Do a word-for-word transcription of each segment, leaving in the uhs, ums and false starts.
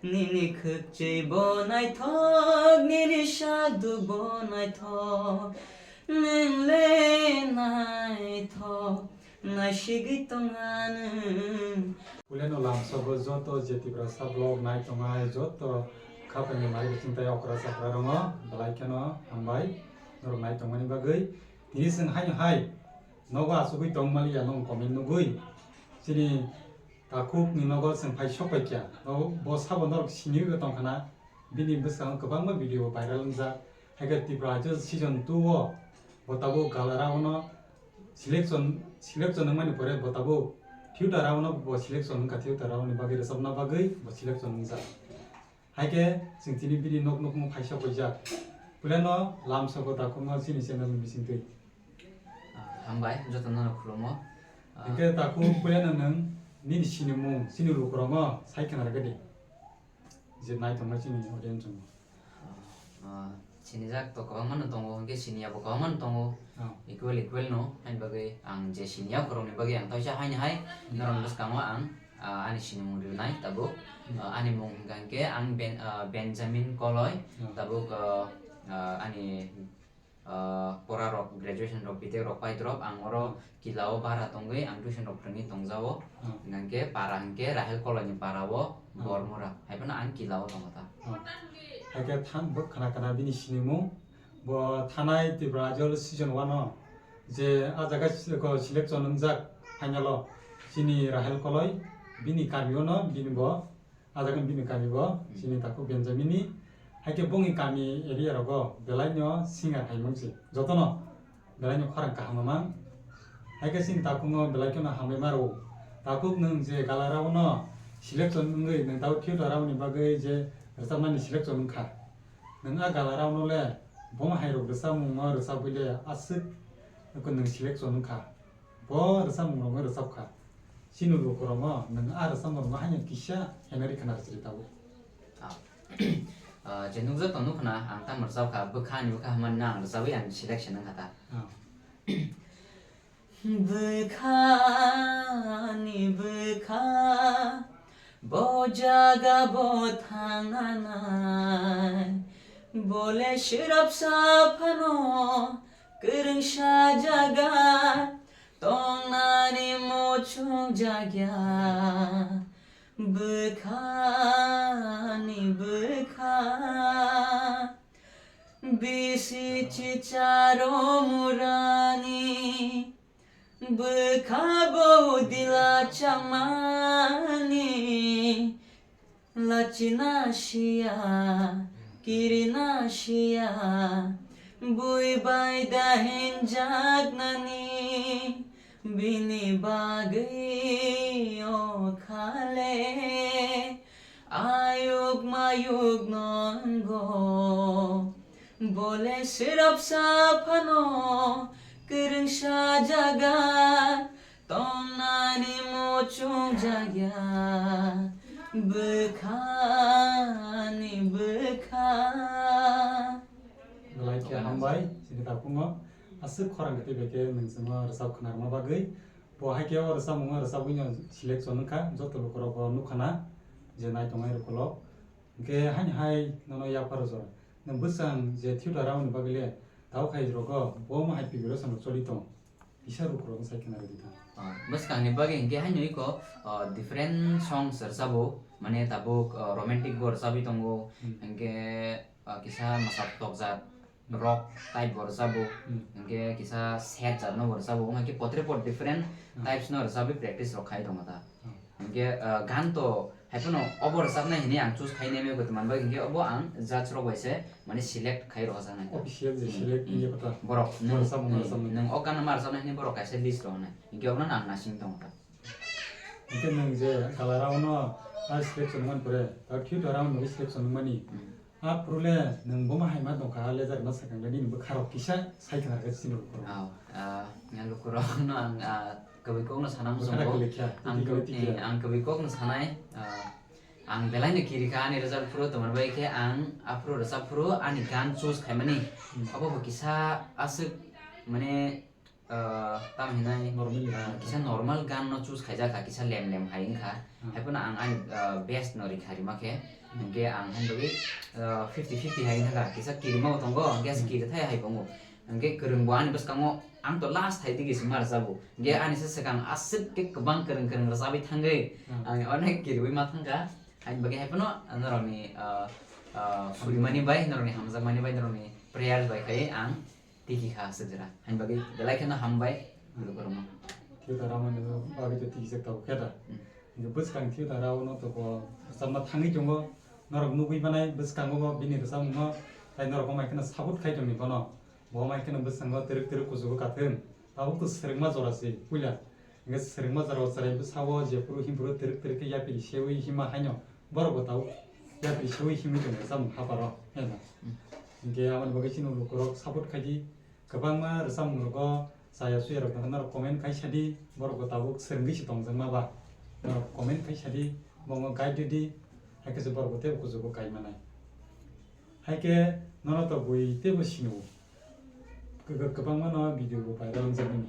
Nini khwkchwi bo naithok, nini saduk bo naithok, nwng le naithok, naisigwi tongna nwng. Puilano lamsogo joto je Tiprasa vlog nai tongnai joto khaphangni mai bising tei okra chakra rongo belai kheno hambai norok nai tongmani bagwi. Tini chwng haino hai nogo achugwi tongmaliya nong comment nugwi. Chini takhukni nogo chwng phai sokpaikha. O, bo sabo norok siniwi tongkhana. Bini bwskango kwbangma video viral wngjak. Haikhe Tripura Idol season two o bo tabuk galarao no selection, selection wngmani pore bo tabuk theater round o bo selection wngkha, theater round ni bagwi rwchapna bagwi bo selection wngjak. Haikhe chwng tini bini nok nukmung phaisa poijak. Puilano lamsogo takhukno chini channel ni bisingtwi. Ah, hambai, jotono no khulumo. Ah, hwnkhe takhuk puilano nwng nini sinimung, chini lukurokno sai khna rwgwdi. Je nai tongma chini audience rok. Ah, sinijak to kwbangma no tongo, hwnkhe siniya bo kwbangma no tongo. Oh. Equal, equal no, haini bagwi ang je siniya khoroknwi bagwi ang toisa haini hai, hmm, norokni bwskango ang, ah, ani sinimung rwnai tabuk. Hmm. Ah, ani mung hwnkha hwnkhe ang Ben-, ah, Benjamin Koloi, oh, tabuk, ah, ah, ani ah, pora rok, graduation rok, B Tech rok pai drop, ang oro, hmm, kila o bara tongwi ang tuition rok phwrwngwi tongjao. Hmm. Hingkha khe para hingkhe Rahel Koloi ni para o, hmm, Bormura. Haiphano ang kila o tongo ta. Hmm. Haikhe thang bo khna khna bini sinimung. Bo thanai Tripura Idol season one o je a jaga si-, ko selection wngjak final o chini Rahel Koloi bini kami o no bini bo. Ajak bini kami bo, hmm, chini takhuk Benjamin ni. Haikhe bongni kami area rogo belai no singer hai mungsi. Jotono belai no khorang kaham mang. Haikhe chini takhuk no belai kheno hambai maro. Takhuk nwng je galarao no selection wngwi nwng tau theater rao ni bagwi je rwchapmani selection wngkha. Nwng a galarao no le bomo hai rok rwchapmung no rwchapwi le aswk nwng selection wngkha. Bo rwchapmung rokno rwchapkha. Chini lukurokno nwng a rwchapmung rokno haino kisa henari khna rwchapri tabuk. Ah. Ah, je nukjak tong nukha na, ang tamo rwchapkha, bwkha ni bwkha hamani na ang rwchapwi ang selection wngkha ta. Ah. Bwkha ni bwkha, bo jaga bo thangnanai, bole swrapsa phano kwrwngsa jaga, tongnani muchung jagya, bwkhani bwkha. Bisi chicharo murani, bwkha bo dila chamani. Lachina siya, kirina siya, bui bai da hinjaknani, bini bagwi o khale ayuk mayuk nongo. Bole swrapsa phano kwrwngsa jaga, tongnani muchung jagya, bwkhani bwkha. Belai khe hambai, chini takhungo aswk khorang khe tei bai khe nwng chwngno rwchap khna rwma bagwi. Bo hai khe o rwchapmungo rwchapwino selection wngkha, joto lukurok bo nukha na je nai tongnai rwkolok. Hwnkhe haini hai nono yapharo jora. Nwng bwswng je theater round ni bagwi le tao khai rogo bo omo hai preparation rok choli tong. Kisa lukurok sai khna rwdi ta. Ah, bwskangni bagwi hinkhe haino iko, ah, different songs rwchabo, mane tabuk, ah, romantic bo rwchabwi tongo, hmm, hinkhe, ah, kisa mwsa tokjak rock type bo rwchabo, hmm, hinkhe kisa sad jat no bo rwchabo, wngkha khe potre pot different, hmm, types no rwchabwi practice rok khai tongo ta. Hmm. Hinkhe, ah, gan to Haiphano obo rwchapnai hinwi ang choose khai nai maya kotorma bagwi hinkhe obo ang judge rok bai se mane select khai rohorjaknai. Official je hmm, select hmm, wngya kotha. Borok nwng, rwchapmung nwng, rwchapmung. Nwng o gana ma rwchapnai hinwi borok kaisa list rohornai. Hinkhe obono ang nasing tongo ta. Hinkhe nwng je galarao no a selection man pore, ta theater round ni selection mani. Hmm. Aphuru le nwng bomo hai ma tongkha, lejar ma sakang le nini bwkha rok kisa sai khna rwkha chini lukurok. Aw, ah, lukurok no ang, ah, Kwbui kokno sana muchungo. Ang kwbui kokno sanai, ah, ang belai no kiri kha ani result phuru, tongmani bai khe ang aphuru rwchap phuru ani gan choose khaimani. Hmm. Abo bo kisa aswk mane, ah, tam hinai, normal, ah, kisa normal gan no choose khaijak kha, kisa lem lem hai wngkha. Hmm. Haiphano ang ani, ah, best no rikha rima khe. Hingke ang hai bagwi, ah, fifty fifty hai wngkha, kisa kirima bo tongo, hingke aswk kiri thai hai tongo. Hingke kwrwng bo ani bwskango ang to last hai digi se mar jago. Hingke ani se swkang aswk khe kwbang kwrwng kwrwng rwchabwi thangwi ang onek kiriwi ma thangkha. Haini bagwi hai phano norokni, ah, ah, surimani bai, norokni hamjakmani bai, norokni prayers bai khai ang tiki kha aswk jora. Haini bagwi belai kheno hambai, lukurokno. Theater rwmani bagwi to tiki se tabuk khe da. Hmm. Hingke bwskang theater rwno to bo rwchapna thangwi tongo. Norok nugwi manai bwskango bo bini rwchapmungno, tai norok bo mai kheno support khai tongni bono. Bo mai kheno bwskango twrwk twrwk kuchugo kathwng. Tabuk to swrwngma jora se puila. Hingke swrwngma jora o chwrai bwsao jephuru himphuru twrwk twrwk khe yapri seui hima haino borok bo tabuk yapri seui himwi tongo samung haparo, heno. Hmm. Hingke aboni bagwi chini lukurok support khai di, kwbangma rwchapmung rogo chaya suya rok tongkha, norok comment khai sadi, borok bo tabuk swrwngwi se tongjakma ba, norok comment khai sadi, bongo guide ridi, hai khe se borok bo teibo kuchugo kai manai. Hai khe nono to bui teibo sino. Kwbangma no video bo viral wngjakmani.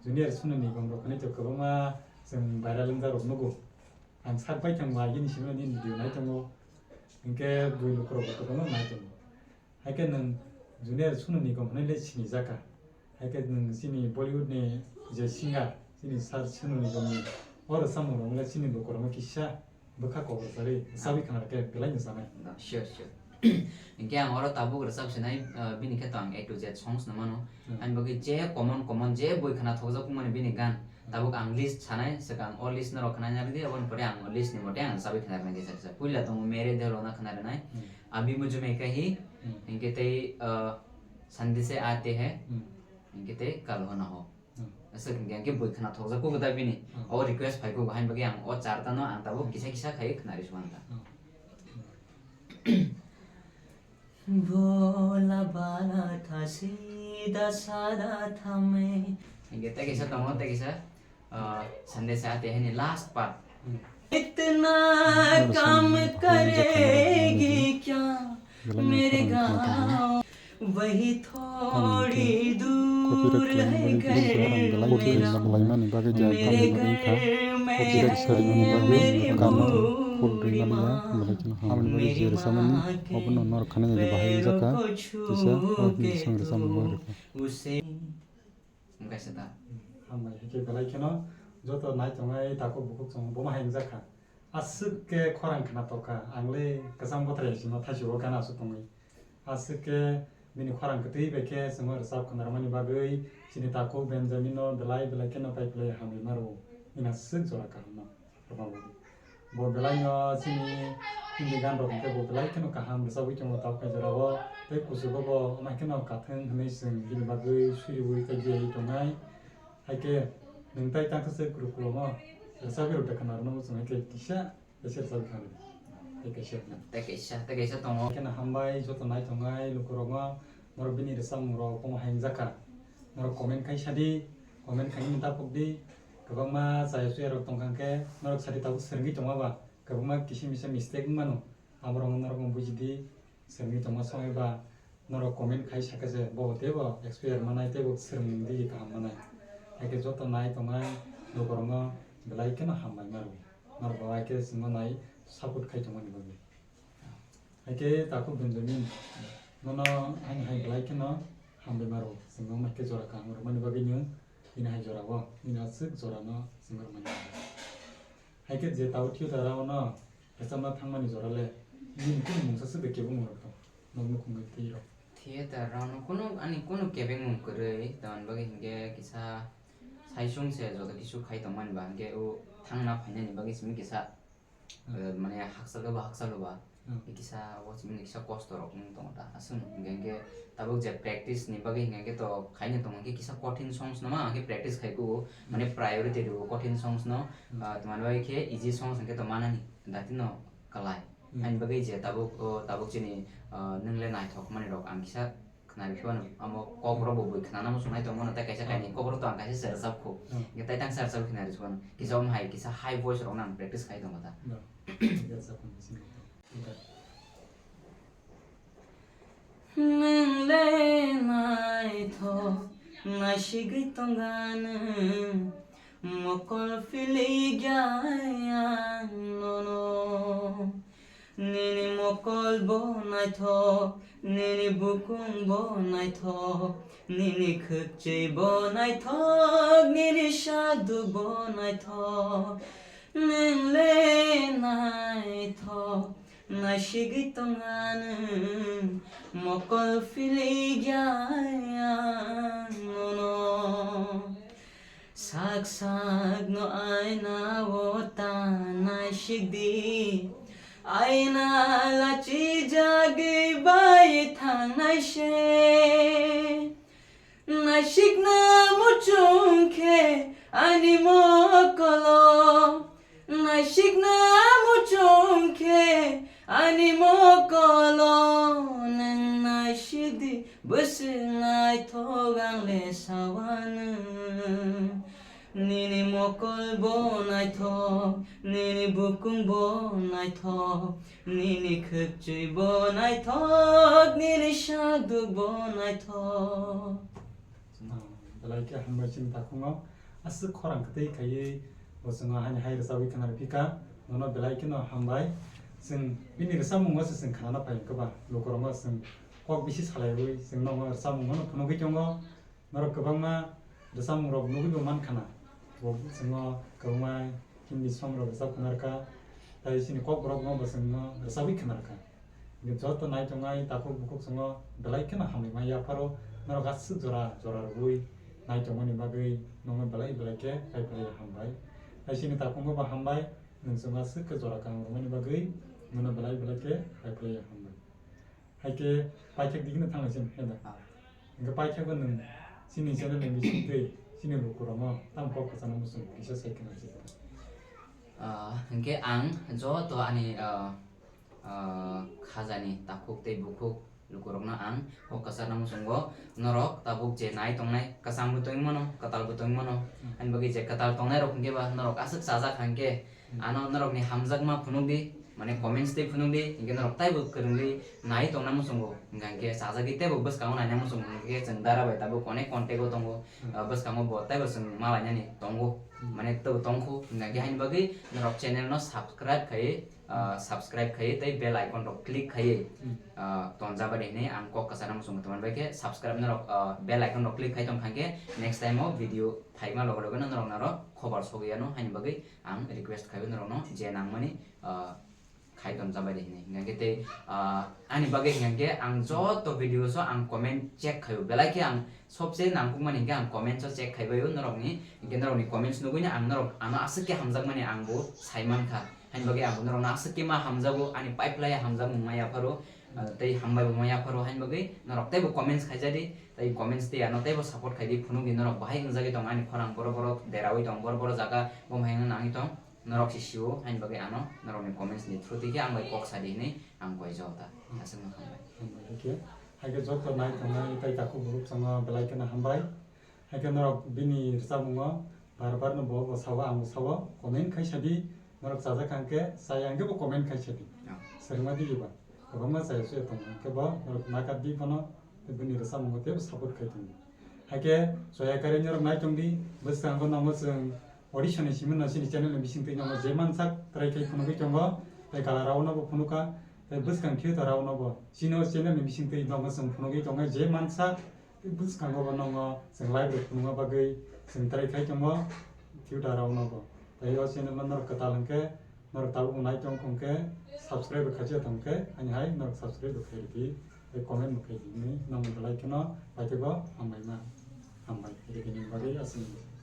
Junior Sonu Nigam rok hinui to kwbangma chwng viral wngjak rok nugo. Ang sak bai thang bai bini simi nini video nai tongo. Hinkhe bui lukurok bo kwbangma nai tongo. Hai khe nwng Junior Sonu Nigam hinui le sinijak kha. Hai khe nwng chini Bollywood ni je singer, chini sir Sonu Nigam ni o rwchapmung rok le chini lukurok no kisa bwkha kok rwchari, rwchabwi khna rwkhe belai no chanai. No, sure, sure. Hinkhe ang oro tabuk rwchap sinai, uh, bini khe to ang A to Z songs no mano. Hmm. Ani bagwi je common, common je bui khna thokjak mani bini gan, hmm, tabuk ang list sanai, swkang o list norok khna narwdi, aboni pore ang o list ni mote ang rwchabwi khna rwnai kisa kisa. Puila tongo Mere Dil Rona khna rwnai, hmm, Abhi Mujh Mein Kahi, hmm, hinkhe tei, uh, Sandeshe Aate Hain, hmm, hinkhe tei Kal Ho Na Ho. Hmm. Aswk hinkhe, hinkhe bui khna thokjak kugo da bini. Hmm. O request phai kugo, hain bagwi ang o charta no ang tabuk, hmm, kisa kisa khai khna ri suan ta. Hmm. Bhola bhala tha, sidha sadha tha main. Hinkhe tei kisa tongo, tei kisa, ah, Sandeshe Aate Hain ni last part. Hmm. इतना काम करेगी क्या मेरे गाँव, वही थोड़ी दूर है घर मेरा। मेरे घर में मेरी बूढ़ी माँ, मेरी माँ के पैरों को छू के उसे Wngkha se ta. Hmm, hambai, hwnkhe belai kheno joto nai tongnai takhuk bukhuk chwng bono hai wngjak kha. Aswk khe khorang khna tokha, ang le kwchang bothrai sima thaisio gana aswk tongwi. Aswk khe bini khorang kwtwi bai khe chwngno rwchap khna rwmani bagwi chini takhuk Benjamin no belai belai kheno pai phlai hambai ma rwo. Bini aswk jora kaham no. Bo belai no chini Hindi gan rok hwnkhe bo belai kheno kaham rwchapwi tongo tabuk hai jora o. Tei kuchugo bo amai kheno kathwng hwnwi chwng bini bagwi suriui tei biyaiwi tongnai. Hai khe nwng tai tang khe se kuru kuru no rwchapwi rwkha na rwno chwng hai khe kisa kaisa rwchapwi thangdi. Tei kaisa. Tei kaisa, tei kaisa tongo. Kheno hambai joto nai tongnai lukurokno. Norok bini rwchapmung rok omo hai wngjakha. Norok comment khai sadi, comment khaini tapuk di. Kwbangma chaya chuya rok tongkha hwnkhe norok sadi tabuk swrwngwi tongma ba kwbangma kisa misa mistake wngmano. Aborokno norok bujidi, swrwngwi tongma somoi ba norok comment khai sakhe se bo teibo experience manai teibo swrwngdi kaham manai. Haikhe joto nai tongnai lukurokno belai kheno hambai ma rwdi. Norok bo haikhe chwngno nai support khai tongmani bagwi. Haikhe takhuk Benjamin, nono haini hai belai kheno hambai ma rwo, chwng wng hai khe jora kaham rwmani bagwi nwng bini hai jora o, bini aswk jora no chwng rwmani bagwi. Haikhe je tabuk theater o no rwchapna thangmani jora le nini kunu mungsa swk bai kebo mung rok tong, nok nukhungwi twi rok. Theater o no kunu ani kunu kebengmung kwrwi, tamoni bagwi hinkhe kisa saichung se joto kisu khai tongmani ba, hinkhe o thangna phainani bagwi simi kisa Hmm. Eh, mane hakchal khe bo hakchal ba. Hmm. Kisa o chini kisa kosto rok wng tongo ta. Aswk hwnkhe, hwnkhe tabuk je practice ni bagwi hwnkhe to khaina tongo, hwnkhe kisa kothin songs no ma hwnkhe practice khai kugo. Mane Hmm. priority rwo kothin songs no. Hmm. Ah, tamani bagwi khe easy songs hwnkhe to manani. Dati no kalai. Hmm. Ani bagwi je tabuk, o tabuk chini, ah, nwng le naithok mani rok ang kisa khwnari phano amo kok rok bo bui khwnana muchungnai tongmano, tei kaisa kainwi kok rok to ang kaisa se rwchap kho. Hmm. Hwnkhe tai tangsa rwchap khwnari phano kisa omo hai kisa high voice rok nang practice khai tongo ta. Hmm. Nwng le naithok naisigwi tongani mokol philwi gaya nono. Nini mokol bo naithok, nini bukung bo naithok, nini khwkchwi bo naithok, nini saduk bo naithok, nwng le naithok, naisigwi tong anw, mokol philigya ang nono. Sak sak no aina o ta naisik di, aina lachi jagwi bai thangnai se. Naisikna muchung khe ani mokolo, naisikna muchung khe ani mokolo, nwng naisik di. Bwswk naithok ang le sawanw, nini mokol bo naithok, nini bukung bo naithok, nini khwkchwi bo naithok, nini saduk bo naithok. Belai khe hambai chini takhungo. Aswk khorang kwtwi khaiwi bo chwngno haini hai rwchabwi khwna rw phika. Nono belai kheno hambai. Chwng bini rwchapmungo se chwng khwnana phai hwnkhe ba lukurokno chwng kok bisi salaiwi chwng nono rwchapmungo no phunugwi tongo. Norok kwbangma rwchapmungrok nugwibo mankha na. Bo chwngno kwbangma Hindi songrok rwchap khwnarwkha, tei chini kokborokno bo chwngno rwchabwi khwnarwkha. Hwnkhe joto naitongnai takhuk bukhuk chwngno belai kheno hambai ma yapharo, norok aswk jora jora rwui naitongmani bagwi nono belai belai khe phaiphlaiya hambai. Tei chini takhukno bo hambai, nwng chwngno aswk khe jora kaham rwmani bagwi nono belai belai khe phaiphlaiya hambai. Hai khe paithak digino thanglai chini, hai da? Ah. Hwnkhe paithakgo nwng chini channel ni bisingtwi chini lukurokno tamo kok kwchangno muchung kisa sai khna se. Ah, hwnkhe ang joto ani, ah, ah, khajani takhuk tei bukhuk lukurokno ang kok kwcharna muchungo, norok tabuk je nai tongnai, kwchangbo tongwi mano, kwtalbo tongwi mano, hmm, ani bagwi je kwtal tongnairok hwnkhe ba norok aswk chajak hwnkhe, hmm, ano norokni hamjakma phunukdi, mane comments tei phunukdi, hinkhe norok taibo kwrwngwi nai tongna muchungo, hwnkha hinkhe chajagwi teibo bwskango naina muchungo, hinkhe chwng Dara bai tabuk onek contact o tongo, hmm, ah, bwskango bo teibo chwng malainani tongo, hmm, mane teibo tongkhu, hwnkha hinkhe haini bagwi norok channel no subscribe khaiwi, ah, subscribe khaiwi tei bell icon rok click khaiwi, hmm, ah, tonjabadi hinwi ang kok kwchana muchungo tongmani bai khe subscribe norok, ah, bell icon rok click khai tongkha hinkhe next time o video phaima loge loge no norok norok khobor sogwi ano haini bagwi ang request khaiwi norokno je nangmani, ah, khai tonjabadi hinwi. Hinkhe tei, ah, ani bagwi hinkhe ang joto videos o ang comment check khaio, belai khe ang sobse nangkukmani hinkhe ang comments o check khaibaio norokni, hinkhe norokni comments nugwino ang norok ano aswk khe hamjakmani ang bo saimankha. Haini bagwi ang norokno aswk khe ma hamjago, ani pipe lai hamjakmung ma yapharo, ah, tei hambai bo ma yapharo, haini bagwi norok teibo comments khaijadi, tei comments tei ano teibo support khaidi, phunukdi norok bahai wngjagwi tong, ani khorang borok borok deraui tong, borok borok jaga bo hai wngna nangwi tong, norok se sio, haini bagwi ano norokni comments ni through twi khe ang bai kok sadi hinwi ang koi jota. Aswkno hambai. Hambai khe, hai khe joto nai tongnai tei takhuk bukhuk chwngno belai kheno hambai. Hai khe norok bini rwchapmungo bar bar no bo, bo sao, ang bo sao, comment khai sadi, norok chajak hwnkhe chaya hwnkhe bo comment khai sadi. Ah. Swrwngma di ba, kwbangma chaya chuya tongo, hwnkhe bo norok nakardi bono, tei bini rwchapmungo teibo support khai tongo. Hai khe chaya karwi norok nai tongdi, bwskango nongo chwng audition ni simi no chini channel ni bisingtwi nongo je mansak try khai phunugwi tongo, tei kala rao no bo phunukha, tei bwskang theater rao no bo chini o channel ni bisingtwi nongo chwng phunugwi tongo je mansak. Bwskango bo nongo chwng live rok phunukna bagwi chwng try khai tongo, theater rok nobo. Tei o channel no norok kwtal hwnkhe, norok tabuk nai tong khe subscribe khaijak tong khe, ani hai norok subscribe bo khai rwdi, tei comment bo khai di, nini nongni belai kheno paithago hambai ma, hambai rwdi nini bagwi aswk.